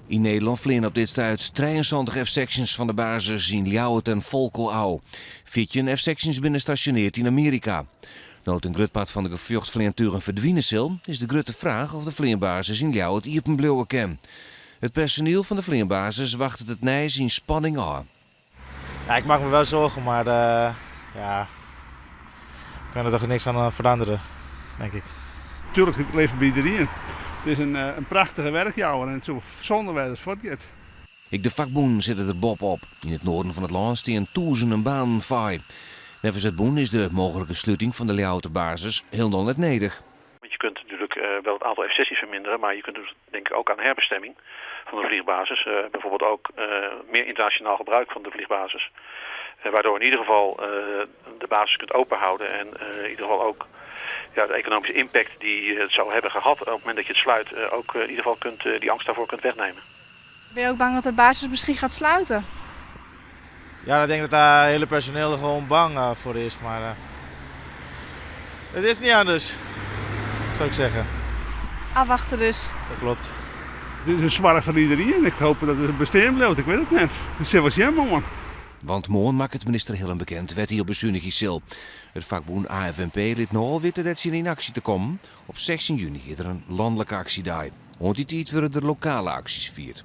Yn Nederlân fleane op dit stuit 73 F-sechstjins fan de basis yn Ljouwert en Volkel ôf. 14 F-sechstjins binne stasjoneard yn Amearika. No't in grut part fan de gefjochtsfleantugen ferdwine sil, is de grutte fraach oft de fleanbasis yn Ljouwert iepen bliuwe kin. It personiel fan de fleanbasis wachtet it nijs yn spanning ôf. Ja, ik maak me wel zorgen, maar ja, ik kan er toch niks aan veranderen, denk ik. Tuurlijk, ik leef by iedereen. It is in prachtige werkjouwer en it soe sonde wêze as it fuortgiet. Ek de fakbûnen sitte der boppe-op. Yn it noarden fan it lân stean tûzenen banen faai. Neffens it bûn is de mooglike sluting fan de Ljouwerter basis hielendal net nedich. Want je kunt natuurlijk wel het aantal F-16's verminderen, maar je kunt dus denk ik ook aan herbestemming van de vliegbasis. Bijvoorbeeld ook meer internationaal gebruik van de vliegbasis. Waardoor in ieder geval de basis kunt openhouden en in ieder geval ook, ja, de economische impact die het zou hebben gehad op het moment dat je het sluit, ook in ieder geval die angst daarvoor kunt wegnemen. Ben je ook bang dat de basis misschien gaat sluiten? Ja, ik denk dat daar het hele personeel er gewoon bang voor is. Maar het is niet anders, zou ik zeggen. Afwachten dus. Dat klopt. Het is in soarch foar iedereen. Ik hoop dat it bestean bliuwt, ik wit it net. It sil wol sjen moarn. Want moarn makket minister Hillen bekend wêr't hy op besunigje sil. It fakbûn AFNP lit no al witte dêr tsjin yn aksje te kommen. Op 16 juny is der in lanlike aksjedei. Oant dy tiid wurde der lokale aksjes fierd.